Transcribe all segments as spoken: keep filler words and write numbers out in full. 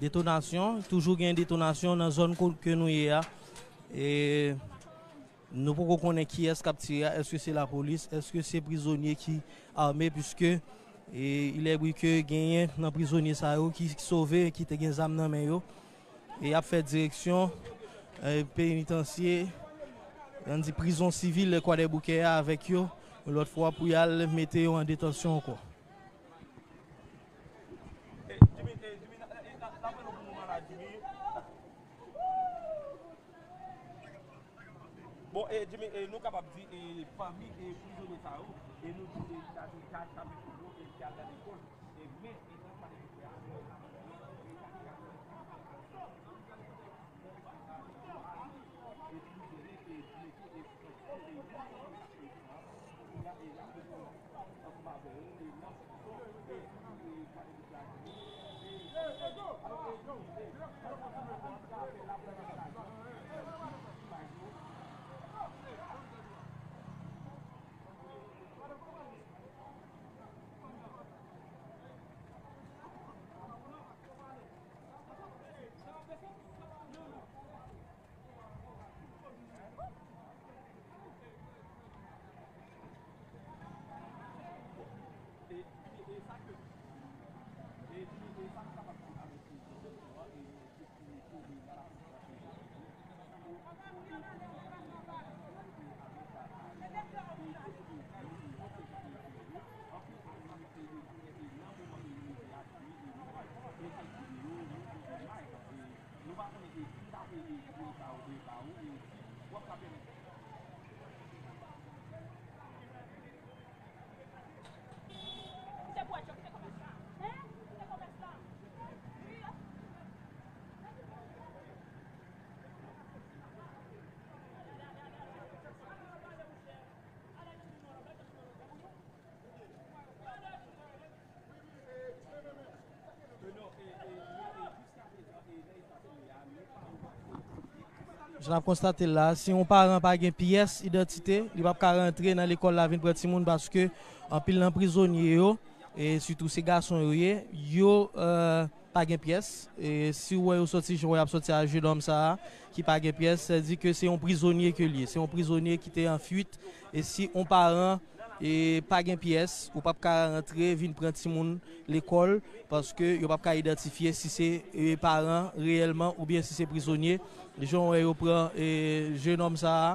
Detonasyon, toujou gen detonasyon nan zòn ko-, ke nou ye a. E nou poko konnen kiyès k ap tire a, èske se lapolis, èske se prizonye ki ame, piske, e, il est vrai que genyen nan prizonye sa yo ki sove, ki te gen zam nan men yo. E y ap fè direksyon, e, penitansye, ann di prizon sivil Kwadèboukè a avèk yo, yon lòt fwa pou y al mete yo an detansyon ankò. Bon, e, Jimmy, e, nou kapab di, e, fanmi, e, prizonye sa yo, e, nou di, e, sa se, sa, sa fè pou yo, e, ki al nan lekòl, e, men, e, sa, sa, Jan n ap konstate l la, si yon paran pa gen pyès idantite, li p ap ka rantre nan lekòl la vin pran timoun, paske anpil nan prizonye yo, e sitou se gason yo ye, yo, e, pa gen pyès. E si w wè yo sòti, jan w wè y ap sòti a jenòm sa a, ki pa gen pyès, sa di ke se yon prizonye ke l ye. Se yon prizonye ki te an fuit. E si yon paran, e pa gen pyès, ou p ap ka rantre vin pran timoun lekòl, paske yo p ap ka idantifye si se, e, paran reyèlman oubyen si se prizonye. Jan w wè yo pran, e, jenòm sa a,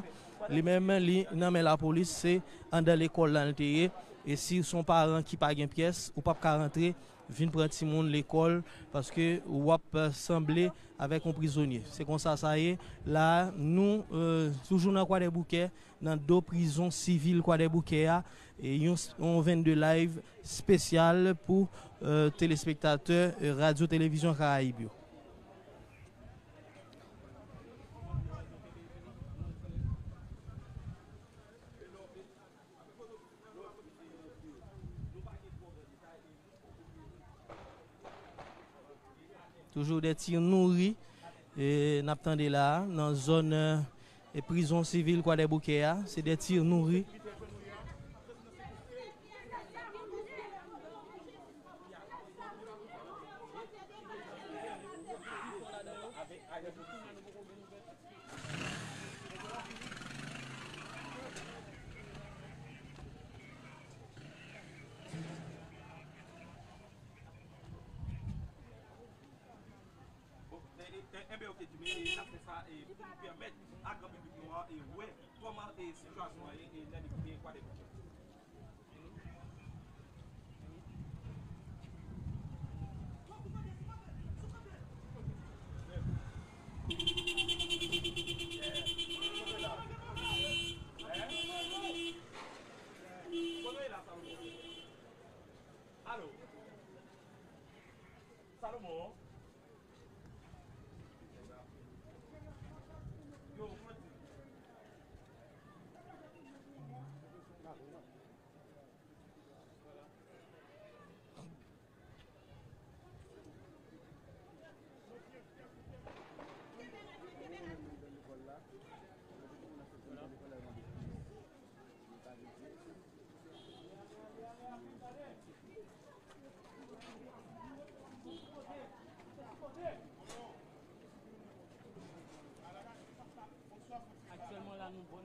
li menm, li nan men lapolis, se anndan lekòl la l te ye. E si se yon paran ki pa gen pyès, ou p ap ka rantre vin pran timoun lekòl, paske w ap, e, sanble avèk yon prizonye. Se konsa sa ye. La, nou, e, toujou nan Kwadèboukè, nan do prizon sivil Kwadèboukè a, e yon, yon vennde live espesyal pou, e, telespektatè, e, Radyo Televizyon Karayib yo. Toujou de ti nouri, e, n ap tande la a, nan zòn, e, prizon sivil Kwadèboukè a. Se de ti nouri. Bon, e, e, e, enben, oke, Jimmy, e, n ap fè sa, e, pou nou pèmèt a gran piblik nou an, e, wè kòman, e, sitiyasyon an ye, e, nan, e, Kwadèboukè. Alo. Salomon. Yo, kòman di?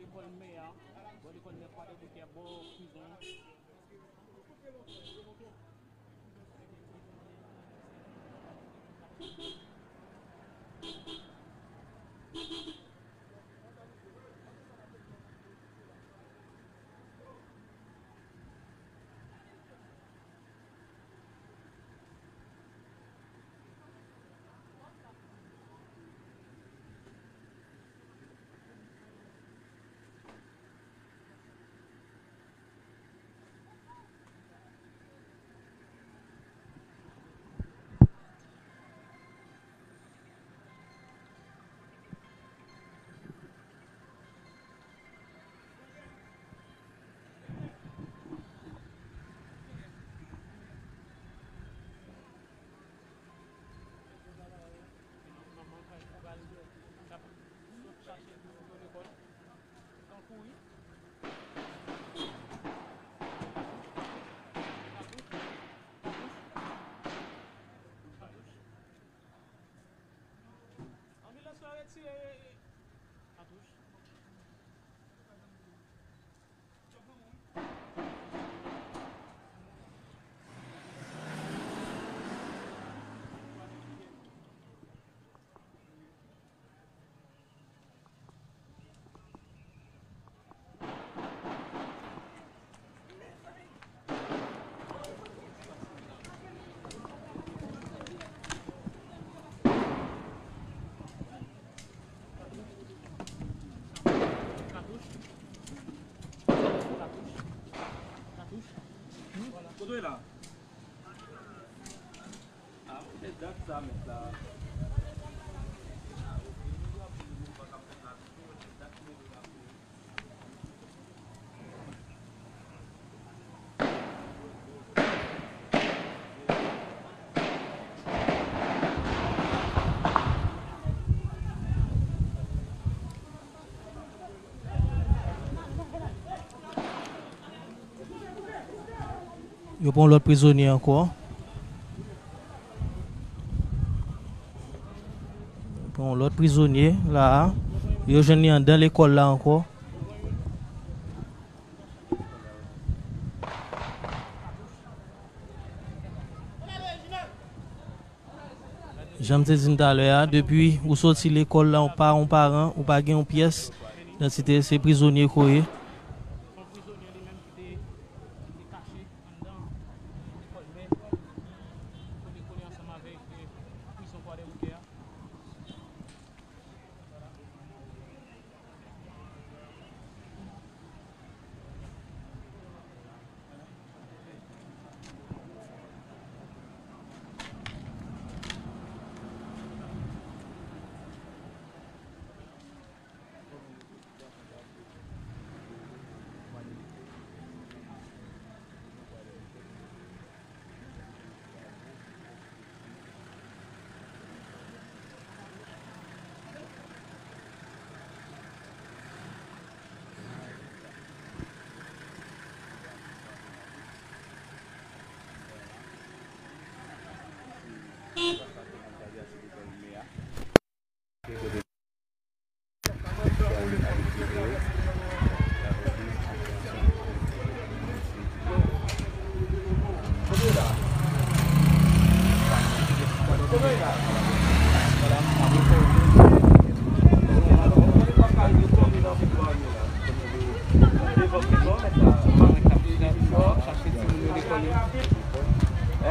Lekòl Mè a, bò lekòl Mè Kwadèboukè, bò prizon an. Manman kay pou pral, k ap sot chache pou lekòl. L kouri. Katouch. Katouch. Katouch. Anbilans la retire katouch. Kote w ye la? Ah, mwen te dat sa, mèt la. Yo pran yon lòt prizonye ankò. Yo pran yon lòt prizonye la a. Yo jwenn li anndan lekòl la ankò. Jan m te di n talè a, depi ou soti lekòl la, ou pa yon paran, ou pa gen yon pyès idantite, se prizonye ke w ye.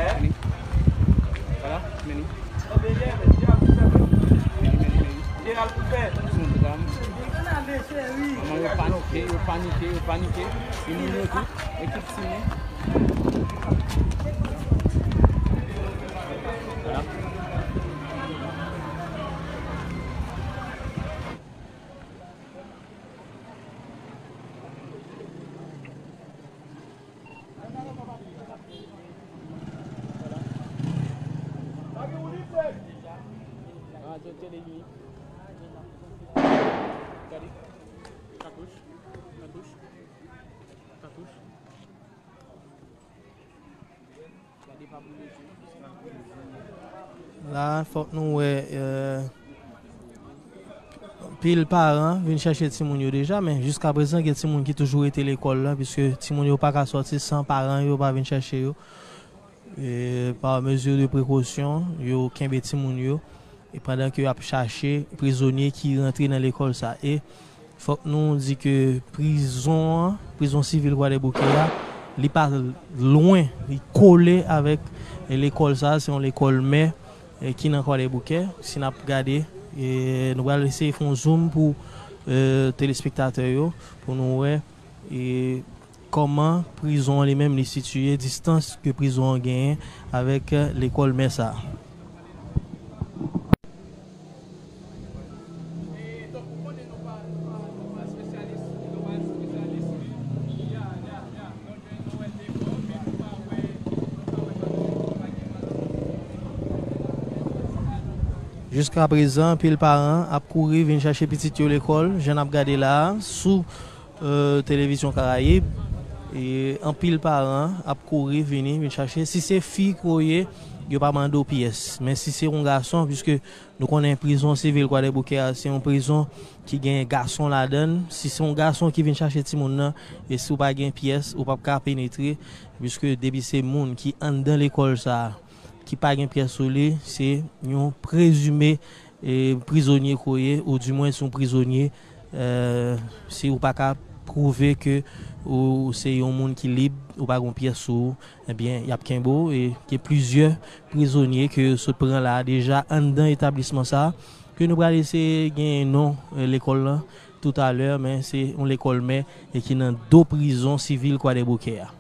Vini. Vwala, vini. Vini, vini, vini. Son dram. Manman yo panike, yo panike, yo panike. Timoun yo tou, ekip timoun. Vwala. Gade. Katouch. Katouch. Katouch. La, fòk nou wè, euh, Anpil paran vin chèche timoun yo deja, men jiskaprezan gen timoun ki toujou rete lekòl la, piske timoun yo pa ka sòti san paran yo pa vin chèche yo. E, pa mezi de prekosyon, yo kenbe timoun yo, e pandan ke y ap chache prizonye ki rantre nan lekòl sa. E fòk nou di ke prizon an, prizon sivil Kwadèboukè a, li pa lwen, li kole avèk lekòl sa, se yon lekòl mè, e, ki nan Kwadèboukè. Si n ap gade, e, nou pral eseye fè yon zoom pou, e, telespektatè yo, pou nou wè, e, kòman prizon an li menm li sitiye, distans ke prizon an genyen avèk, e, lekòl mè sa a. Jiskaprezan, anpil paran ap kouri vin chache pitit yo lekòl, jan n ap gade la a, sou, e, Televizyon Karayib. E anpil paran ap kouri vini, vin chache. Si se fi ke w ye, yo pa mande w pyès. Men si se yon gason, piske nou konnen prizon sivil Kwadèboukè a, se yon prizon ki gen gason ladan l. Si se yon gason ki vin chache timoun nan, e si w pa gen pyès, ou p ap ka penetre, piske depi se moun ki anndan lekòl sa a, ki pa gen pyès sou li, se yon prezime, e, prizonye ke w ye, oudimwen se yon prizonye, e, si ou pa ka pwouve ke ou se yon moun ki lib, ou pa gen pyès sou ou, ebyen, y ap kenbe w, e gen plizyè prizonye ke yo sot pran la a deja anndan etablisman sa a, ke nou pral eseye genyen non, e, lekòl lan toutalè, men se yon lekòl mè e ki nan do prizon sivil Kwadèboukè a.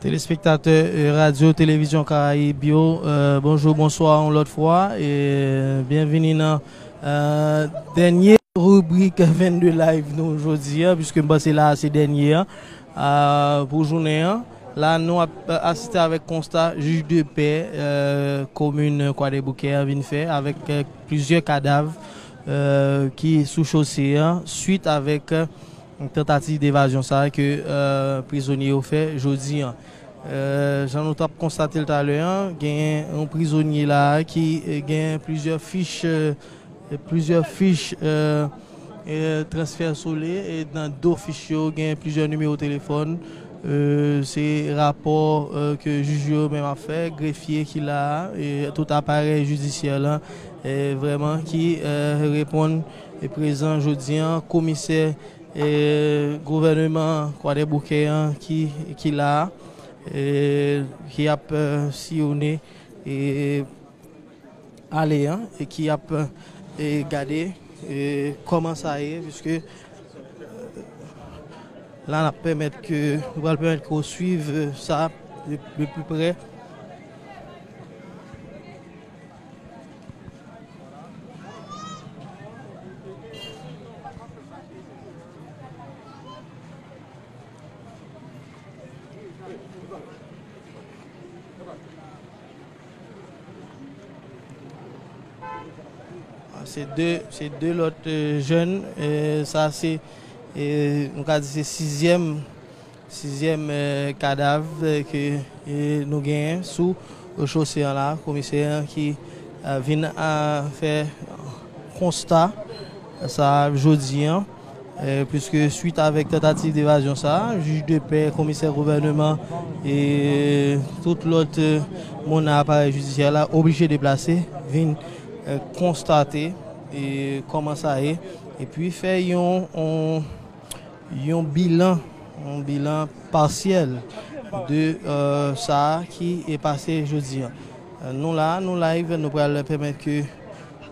Telespektatè, e, Radyo Televizyon Karayib yo, e, bonjou, bonswa yon lòt fwa, e byenvini nan, e, dènye ribrik vennde Live nou jodi a, piske m panse la a se dènye an, a, pou jounen an. La, nou ap, euh, asiste avèk konsta jij de pè, euh, komin Kwadèboukè a vin fè avèk, euh, plizyè kadav, euh, ki sou chose a, swit avèk, euh, tantativ devazyon sa a ke, euh, prizonye yo fè jodi a. Euh, jan nou t ap konstate l talè a, genyen yon prizonye la a ki, euh, genyen plizyè fich, euh, plizyè fich, euh, euh, transfè sou li, e nan do fich yo, gen plizyè nimewo telefòn. Euh, se rapò, euh, ke jij yo menm ap fè, grefye ki la a, e tout aparèy jidisyè lan, e vrèman ki, euh, reponn e prezan jodi a, komisè, e gouvèneman Kwadèboukè an ki, ki la a, e ki ap, euh, siyone, e ale an e ki ap, e, gade, e, kòman sa ye, piske, e, la n ap pèmèt ke, nou pral pèmèt ke w swiv, e, sa de, de pi pre. Se de, se de lòt, e, jèn. E, sa se, e, nou ka di se sizyèm, sizyèm, e, kadav, e, ke, e, nou genyen sou chose an la. Komisè an ki, e, vin a fè konsta sa jodi an, e, puiske swit avèk tantativ devazyon sa, jij de pè, komisè gouvèneman e tout lòt, e, moun nan aparèy jidisyè la oblije deplase, vin, e, konstate, e, kòman sa ye, epi fè yon, yon, yon bilan, yon bilan pasyèl de, e, sa ki e pase jodi an. E, nou la, nou live, nou pral pèmèt ke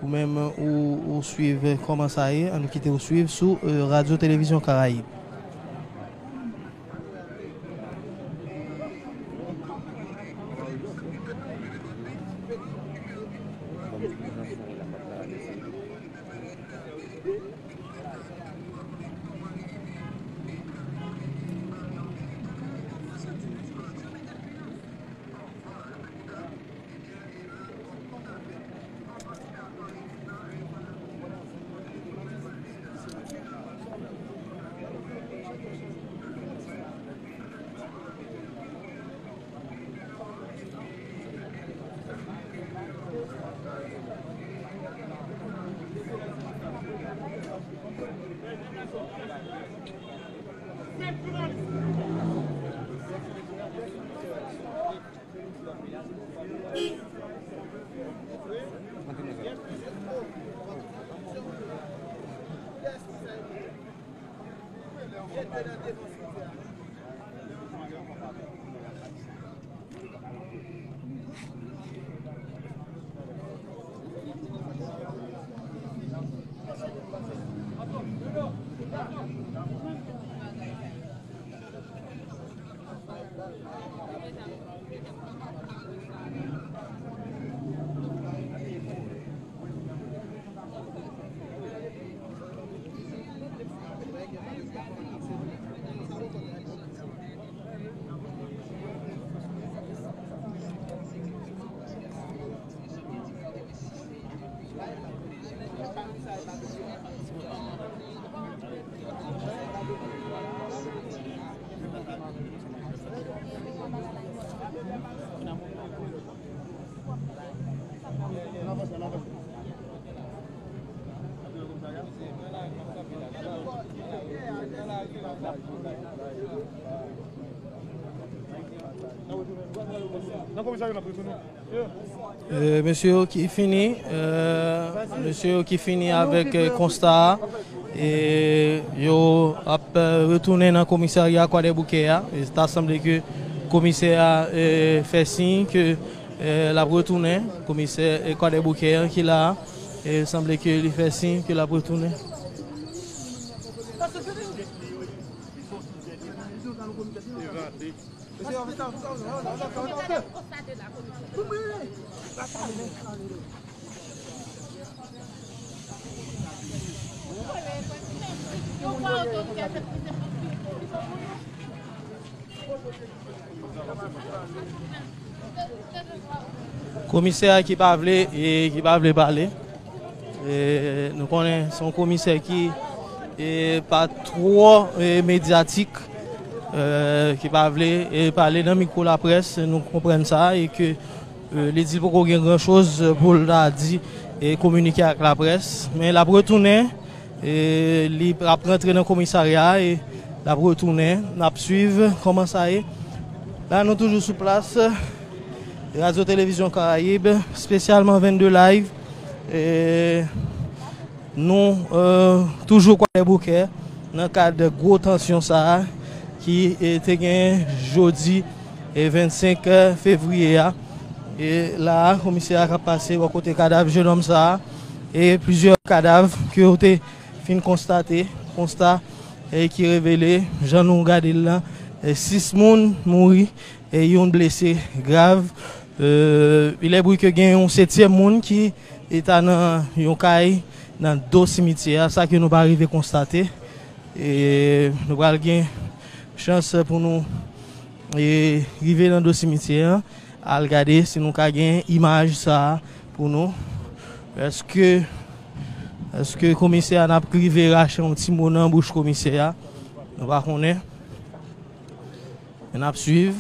ou menm ou, ou swiv kòman sa ye, ann nou kite ou swiv sou, e, Radyo Televizyon Karayib. Nan komisarya n ap retounen. E, mesye yo ki fini, e, mesye yo ki fini avèk, e, konsta a, e, yo ap, e, retounen nan komisarya Kwadèboukè a. E ta sanble ke komisè a, e, fè siy ke, e, l ap retounen. Komisè, e, Kwadèboukè a ki la a, e, sanble ke li fè siy ke l ap retounen. Komisè a ki pa vle, e ki pa vle pale. E nou konnen se yon komisè ki, e, pa twò, e, medyatik, e, ki pa vle, e, pale nan mikwo laprès, nou konprann sa, e ke, e, li di l poko gen gran choz pou l ta di e kominike ak laprès. Men l ap retounen, e li ap rantre nan komisarya a, e l ap retounen. N ap swiv kòman sa ye. La, nou toujou sou plas. Radyo Televizyon Karayib, espesyalman vennde Live. E nou, e, toujou Kwadèboukè nan kad gwo tansyon sa a ki, e, te gen jodi, e, vennsenk fevriye a. E la a, komisè a k ap pase bò kote kadav jennonm sa a, e plizyè kadav ke yo te fin konstate, konsta, e ki revele, jan nou gade l lan, e sis moun mouri, e youn blese grav. E, il est vrai ke gen yon setyèm moun ki, e, ta nan yon kay nan do simityè a, sa ke nou pa rive konstate. E nou pral gen chans pou nou, e, rive nan do simityè a, al gade si nou ka gen imaj sa a pou nou. Èske, èske komisè a, n ap rive rache yon ti mo nan bouch komisè a? Nou pa konnen. N ap swiv.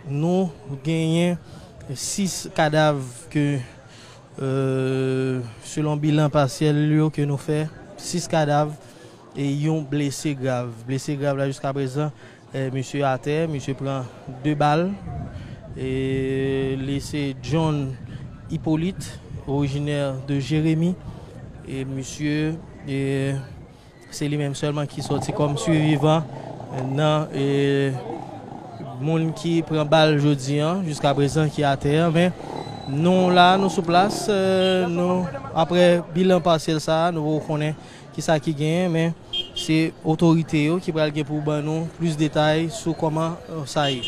Nou genyen sis kadav ke, e, selon bilan pasyèl yo ke nou fè, sis kadav e yon blese grav. Blese grav la, jiska prezan, e, misye atè, misye pran de bal. E li se John Hyppolite, orijinè de Jeremi. E misye, e, se li menm sèlman ki sòti kòm sivivan nan, e, moun ki pran bal jodi an, jiska prezan ki atè an. Men nou la, nou sou plas, e, nou, apre bilan pasyèl sa a, nou poko konnen kisa ki genyen, men se otorite yo ki pral gen pou ban nou plis detay sou kòman, e, sa ye.